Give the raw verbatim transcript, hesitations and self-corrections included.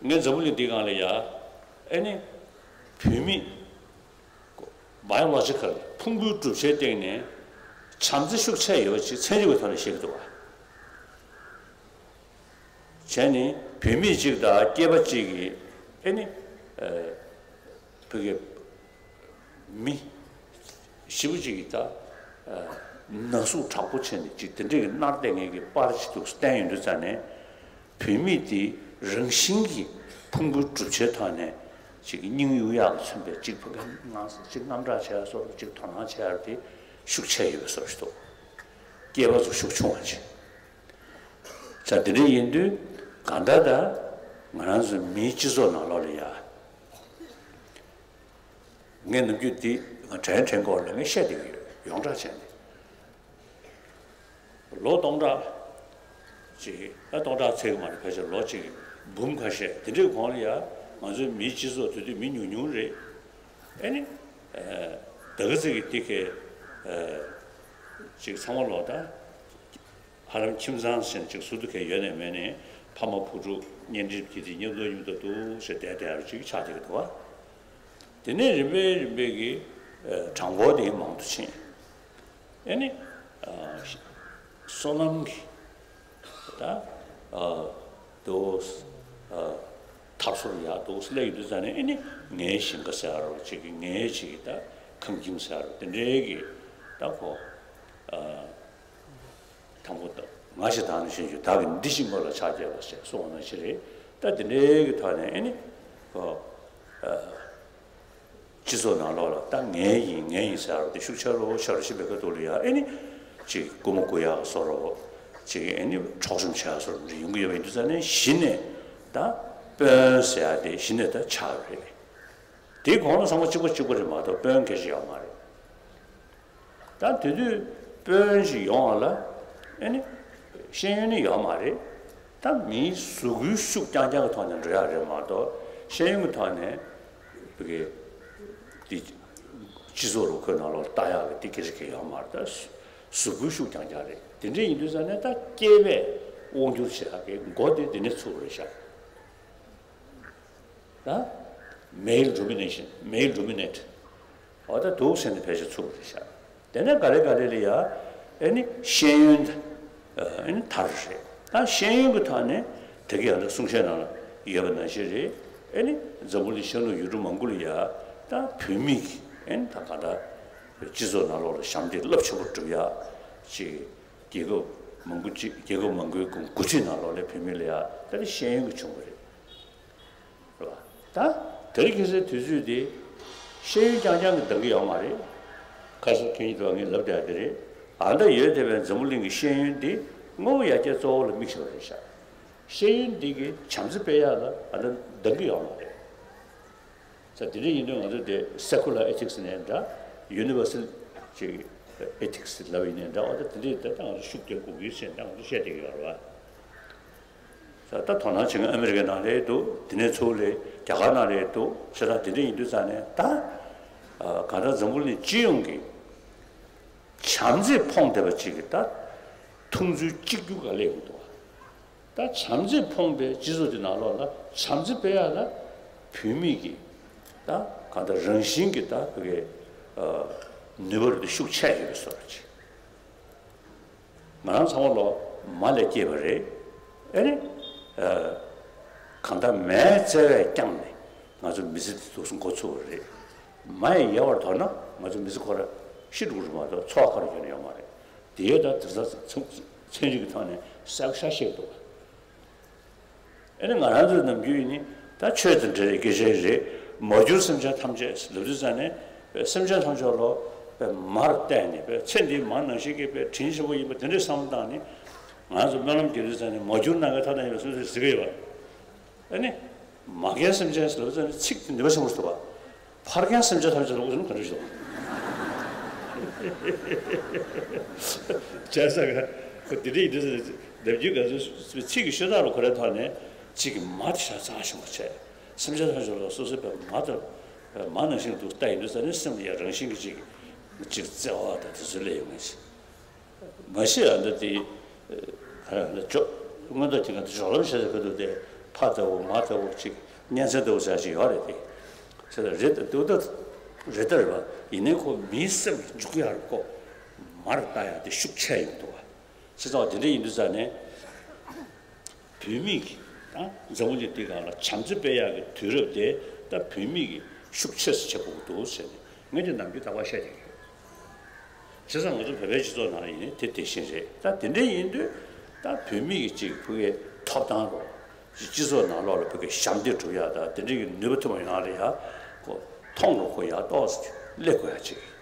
ངས་འཛམ་བུ་གླིང་འདིའི་སྒང་ལ་ཡ། ཨེ་ནི། བུད་མེད། Biological ཕུང་པོའི་གྲུབ་ཆའི་སྟེང་ནས་བྱམས་བརྩེ་ཤུགས་ཆེ་ཡོད་པ་ཅིག་ཚན་རིག་པའི་ཐོག་ནས་བཤད་ཀྱི་འདུག་བ། བྱས་ནས་བུད་མེད་ཅིག་དང་སྐྱེས་པ་གཅིག་གིས་ཨེ་ནི། ཨ། བུ་གའི་མི་བཞི་པོ་གཅིག་གིས་ད། ཨ། ན་ཟུག་དྲག་པོ་བྱས་ནས་ཅིག་དེ་འདྲའི་གི་མནར་བསྡད་མཁན་གྱི་པར་ཅིག་འདུག་བསྟན་ཡོང་དུས་ཙ་ནས། བུད་མེད་དེ་རང་བཞིན་གྱིས་ཕུང་པོའི་གྲུབ་ཆའི་ཐོག་ནས་ཅིག་སྙིང་གཡུག་ཡག་ལ་མཚོན་པའི་ཅིག་ཕ་གིའི་ངང་ཅིག་དངངས་སྐྲག་བྱེད་ཡག་བཟོ་འདྲ་ཅིག་དོ་སྣང་བྱེད་ཡག་དེ་ཤུགས་ཆེ་ཡོད་པའི་བཟོ་ཞིག་འདུག་སྐྱེས་པ་ཚོ་ཤུགས་ཆུང་བ་ཅིག་ད་དེ་འདྲ་ཡིན་དུས་གང་ལྟར་ད་ང་རང་ཚོ་མིའི་སྤྱི་ཚོགས་ནང་ལོགས་ལ་ཡ། ངས་ནམ་རྒྱུན་འདི་ང་དྲན་དྲན་སྐོར་ལ་ངས་བཤད་བསྡད་ཀྱི་ཡོད། ཡོངས་གྲགས་བྱས་ནས། ལོ་སྟོང་ཕྲག་ཅིག་ཨ། སྟོང་ཕྲག་ཚད་ཀྱི་མ་རེད། ཕལ་ཆེར་ལོ་གཅིག་འབུམ་ཁ་ཤས་དེ་འདྲའི་གོང་ལ་ཡ། ང་ཚོའི་མིའི་སྤྱི་ཚོགས་དེ་དུས་མི་ཉུང་ཉུང་རེད། ཨེ་ནི། ཨ། ད་ག་ཚོད་ཀྱི་དེ་གའི། ཨ། ཅིག་ཚང་མ་ལོག་ད། ཧ་ལམ་ཁྱིམ་ཚང་ཟེར་ཅིག་ཟུར་དུ་གས་ཡོད་ནས་མེད་ནས་ཕ་མ་བུ་ཕྲུག་གཉེན་སྒྲིག་གི་དེ་མཉམ་དུ་མཉམ་དུ་འདུག་ཟེར་བསྡད་བསྡད་ཅིག་ཆགས་བསྡད་ཀྱི་འདུག་བ། དེ་ནས་རིམ་པས་རིམ་པས་ཀྱི་གྲངས་འབོར་དེ་མང་དུ་ཕྱིན། ཨེ་ནི། ཨ། སོ་ནམ་གྱི་ད། ཨ། དུ། ཨ། ཐབ་སོར་ཡག་འདུག་སླེབས་ཡོང་དུས་ཙ་ནས་ཨེ་ནི་ངའི་ཞིང་ཁ་ཟེར་རོ་ཅིག་གི་ངའི་ཅིག་གི་ད་ཁང་ཁྱིམ་ཟེར་རོ་དེ་འདྲའི་གི་ད་ཁོ། ཨ། དང་པོ་ད་ང་ཞིག་དང་ནི་ཤེས་རྒྱུ་བདག་གི་འདི་ཞིག་མོ་ལ་ཆགས་བསྡད་པ་ཞེས་གསུངས་པ་ནང་བཞིན་རེད། ད་དེ་འདྲའི་གི་ཐོག་ནས་ཨེ་ནི། ཨ། སྤྱི་ཚོགས་ནང་ལོགས་ལ་ད་ངའི་ཡིན་ངའི་ཡིན་ཟེར་བ་དེ་ཤུགས་ཆེ་རུ་ཆེ་རུ་ཕྱིན་པའི་ཁ་ཐུག་ལ་ཡ་ཨེ་ནི། ཅིག་རྐུ་མ་རྐུ་ཡག་བཟོ་འདྲ། ཅིག་ཨེ་ནི་འཕྲོག་བཅོམ་བྱེད་ཡག་བཟོ་འདྲ་ཡོང་གི་ཡོད་པ་ཡིན་དུས་ཙ་ནས་གཞི་ནས་ད་དཔོན་ཟེར་ཡག་དེ་གཞི་ནས་ད་ཆགས་ཡོད་རེད། དེའི་གོང་ལ་ཚང་མ་གཅིག་པ་གཅིག་པ་རེད་མ་གཏོགས་དཔོན་སྐད་ཆ་ཡོད་མ་རེད། ད་དེ་དུས་དཔོན་ཞིག་ཡོང་བ་ལ་ཨེ་ནི་ཤེས་ཡོན་ནི་ཡོད་མ་རེད། ད་མིའི་གཟུགས་པོའི་ཤུགས་རྐྱང་རྐྱང་གི་ཐོག་ནས་འགྲོ་ཡག་རེད་མ་གཏོགས་ཤེས་ཡོན་གྱི་ཐོག་ནས་བི་གེ་དེ་སྤྱི་ཚོགས་རུ་ཁོའི་ནང་ལོགས་ལྟ་ཡག་གི་དེ་སྐད་ཆ་གང་ཡང་ཡོད་མ་རེད། ད་གཟུགས་པོའི་ཤུགས་རྐྱང་རྐྱང་རེད། དེ་འདྲ་ཡིན་དུས་ཙ་ནས་ད་སྐྱེས་པས་དབང་སྒྱུར་བྱེད་ཡག་གི་འགོ་དེ་དེ་ནས་ཚུགས་རེད་ཤག་ད། Male domination, male dominate. འོ་ད་འདུག་ཟེར་ནས་ཕལ་ཆེར་ཚུགས་པ་རེད་ཤག་དེ་ནས་ག་ལེ་ག་ལེ་ལ་ཡ། ཨེ་ནི་ཤེས་ཡོན། ཨེ་ནི་དར་རེད། ད་ཤེས་ཡོན་གྱི་ཐོག་ནས་དེ་ག་ཡང་ད་གསུང་བཤད་ནང་ལ་ཡོད་པ་ནང་བཞིན་རེད། ཨེ་ནི་འཛམ་བུ་གླིང་ཤར་ནུབ་ཡུལ་གྲུ་མང་པོ་ལ་ཡ། ད་བུད་མེད་ཀྱི་ཨེ་ནི་ད་ག་ད་སྤྱི་ཚོགས་ནང་ལོགས་ལ་ཞབས་འདེགས་རླབས་ཆེན་པོ་སྒྲུབ་ཡ། ཅིག་རྒྱལ་ཁབ་མང་པོ་ཅིག་རྒྱལ་ཁབ་མང་པོའི་འགོ་ཁྲིད་ནང་ལོགས་ལ་བུད་མེད་ལ་ཡ་ད་ནི་ཤེས་ཡོན་གྱི་བྱུང་བ་རེད། རེད་བ། ད་དེ་རིང་ཁ་སང་དུས་ཚོད་འདི་ཤེས་ཡོན་རྐྱང་རྐྱང་གིས་འདང་གི་ཡོད་མ་རེད། ཁ་སང་ཁྱེད་ཉིད་དུ་ངས་ལབ་བསྡད་དེ་རེད། ཨ་ད་ཡོད་བསྡད་པའི་འཛམ་བུ་གླིང་གི་ཤེས་ཡོན་འདི་དངོས་པོ་ཡར་རྒྱས་གཙོ་བོ་ལ་དམིགས་བྱས་པ་རེད་ཤག་ཤེས་ཡོན་འདི་གིས་བྱམས་བརྩེ་སྤེལ་ཡག་ལ་ཨ་ད་འདང་གི་ཡོད་མ་རེད། ས་དེ་འདྲ་ཡིན་དུས་ང་ཚོ་དེ་secular ethics ནས་འདྲ། universal ཅིག་ethics ལབ་ཡིན་ནའི་འདྲ། འོ་ད་དེ་འདྲའི་ད་ལྟ་ང་ཚོ་ཤུགས་རྒྱག་དགོས་ཀྱི་ཡོད་ཟེར་ད་ང་ཚོ་བཤད་བསྡད་ཀྱི་ཡོད་རེད་བ། ད་ལྟ་དོ་སྣང་བྱེད་མཁན་ཨ་མི་རི་ཀའི་ནང་ལ་འདུག་དེ་ནས་ཚུར་ལ་རྒྱ་གར་ནང་ལ་འདུག་བྱས་ཙང་དེ་འདྲ་ཡིན་དུས་ཙང་ནས་ད། ཨ། གང་ལྟར་འཛམ་བུ་གླིང་སྤྱི་ཡོངས་ཀྱི་བྱམས་བརྩེས་ཕོངས་བསྡད་པ་ཅིག་གི་ད་མཐོང་ཚུལ་གཅིག་གྱུར་ག་ལས་ཡོང་འདུག་ད་བྱམས་བརྩེས་ཕོངས་པའི་སྤྱི་ཚོགས་དེ་ནང་ལོགས་ལ་བྱམས་བརྩེ་སྤེལ་ཡག་ལ་བུད་མེད་ཀྱི་ད་གང་ལྟར་རང་བཞིན་གྱི་ད་བོད་ཀྱི་ཨ་ནུས་པ་རུ་དེ་ཤུགས་ཆེ་ཡོད་པའི་བཟོ་འདྲ་ཅིག་ང་རང་ཚང་མ་ལོ་མ་ལས་སྐྱེས་པ་རེད། ཨེ་ནི། ཨ། གང་ལྟར་མའི་བརྩེ་བས་བསྐྱངས་ནས་ང་ཚོ་མི་ཚེ་འདི་འདུག་སེ་འགོ་ཚུགས་པ་རེད། མ་ཡི་ཡལ་བར་དོར་ན་ང་ཚོ་མི་ཚེ་ཁོ་ར་ཤི་འགྲོ་གི་རེད་མ་གཏོགས་འཚོ་བ་ག་རེ་ཡོད་ན་ཡོད་མ་རེད། དེ་ཡོད་ད་དེང་སང་ཚན་རིག་གི་ཐོག་ནས་གསལ་པོ་ཤ་བཤད་འདུག་ཨེ་ནི་ང་རང་ཚོའི་ནམ་རྒྱུན་ནི་ད་ཆོས་དང་འབྲེལ་བའི་སྐད་ཆ་རེད། མ་གྱུར་སེམས་ཅན་ཐམས་ཅད་ལབ་དུས་ཙང་ནས་སེམས་ཅན་ཐམས་ཅད་ལོ་པའི་མར་བལྟས་ནས་པའི་ཚེ་འདིའི་མ་ནང་བཞིན་གྱི་པའི་དྲིན་ཆེན་པོ་ཡིན་པ་དེ་འདྲའི་བསམ་བློ་བཏང་ནས་ང་ཚོ་སྨོན་ལམ་རྒྱག་དུས་ཙང་ནས་མ་གྱུར་ནམ་མཁའི་མཐའ་དང་མཉམ་པའི་སོ་སོའི་གཟིགས་ཀྱི་ཡོད། ཨེ་ནི། མ་རྒན་སེམས་ཅན་ཟེར་བ་ཙམ་ཚིག་དེ་ནུས་པ་ཆེན་པོ་ཞིག་འདུག་བ། ཕ་རྒན་སེམས་ཅན་ཐམས་ཅད་ལ་འུ་ཚོ་ག་འདྲ་ཞིག་འདུག་བྱས་ཙང་ག་ཁོ་དེ་འདྲ་ཡིན་དུས་ནམ་རྒྱུན་ག་ཚོད་ཚིག་གི་ཤོད་སྟངས་ལ་ཁོ་རའི་ཐོག་ནས་ཚིག་གི་མ་དེ་ཤ་ཚ་ཞིང་བ་བྱས། སེམས་ཅན་ཐམས་ཅད་ལ་སོ་སོའི་པའི་མ་དང་མ་ནང་བཞིན་དུ་ལྟ་ཡིན་དུས་ཙང་ནས་སེམས་ལ་ཡ་རང་བཞིན་གྱི་ཅིག་ཅིག་བརྩེ་བ་དང་དེ་ཚོ་སླེབས་ཡོང་ངེས་ཤིག་མ་གཞི་ཨ་མདའ་དེ། ཨ། ལ་ཅོག་སྔོན་དུ་དེ་ག་དེ་ཇོ་ལམ་བྱས་ཟེར་གི་འདུག་སྟེ། ཕ་ལྟ་བུ་མ་ལྟ་བུ་ཅིག་གཉེན་ཚན་ལྟ་བུ་ཟེར་ཅིག་ཡོད་རེད་དེ། ཟེར་ད་རེད་ད་འདུག་ད་རེད་ད་རེད་པ། ཡིན་ནའི་ཁོ་མིའི་སེམས་འཇུག་ཡག་ཁོ་མར་ལྟ་ཡག་དེ་ཤུགས་ཆེ་ཡོང་འདུག་བ། བྱས་ཙང་དེ་འདྲ་ཡིན་དུས་ཙང་ནས། བུད་མེད་ཀྱི་ད་འཛམ་བུ་གླིང་འདི་སྒང་ལ་བྱམས་བརྩེ་སྤེལ་ཡག་གི་དུས་རབས་དེ་ད་བུད་མེད་ཀྱིས་ཤུགས་ཆེ་ཙམ་བྱེད་དགོས་ཀྱི་འདུག་ཟེར་ནས་ངས་དེ་ནམ་རྒྱུན་རྟག་པར་བཤད་བསྡད་ཀྱི་ཡོད། བྱས་ཙང་ང་ཚོ་བོད་པའི་སྤྱི་ཚོགས་ནང་ལ་ཡིན་ནའི་དེ་དེ་བཞིན་རེད། ད་དེ་འདྲ་ཡིན་དུས་ད་བུད་མེད་ཀྱི་ཅིག་ཕ་གིའི་ཐོབ་ཐང་རོགས་སྤྱི་ཚོགས་ནང་ལོགས་ལ་ཕ་གིའི་ཞབས་འདེགས་སྒྲུབ་ཡག་ད་དེ་འདྲ་གི་ནུས་པ་ཐོན་པ་ཡོང་ཡག་ལ་ཡག་ཁོ་མཐོང་རུ་ཁོ་ཡག་ཏོག་ཙམ་སླེབས་དགོས་ཡག་ཅིག་